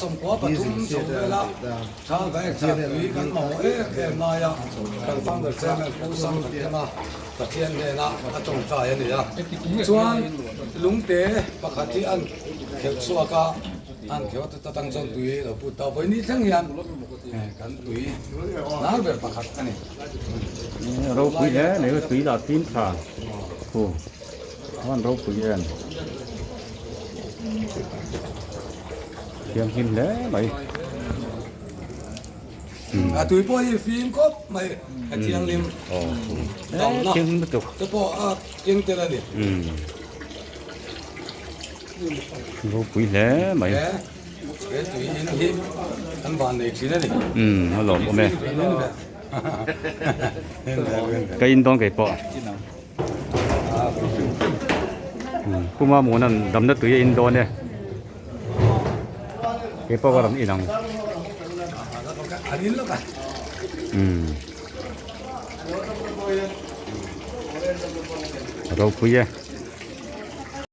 93 chho vela thal vaek thla tui kan mamawh em em lai a, kan founder chairman Pu Sangkhatema Pathian hnena a tawngtai a ni a. Chuan lungte pakhat hi an khelh chhuak a, an kheuh a tang chuan tui lo put ta. Vawiin thleng hian kan tui nar ber pakhat a ni. Ropui hle mai tui lah fim tha hu a han ropui em thianghlim hle mai. A tui pawh hi fim khawp mai a thianghlim damna te pawh a keng tel a ni. Ropui hle mai. He tui in hi an van nei thin a ni. A lawm awm e. Ka in dawn kei pawh. Puma Muna'n damna tui a in dawn e. Kei pawh ka rawn in ang. Umm. Ropui e.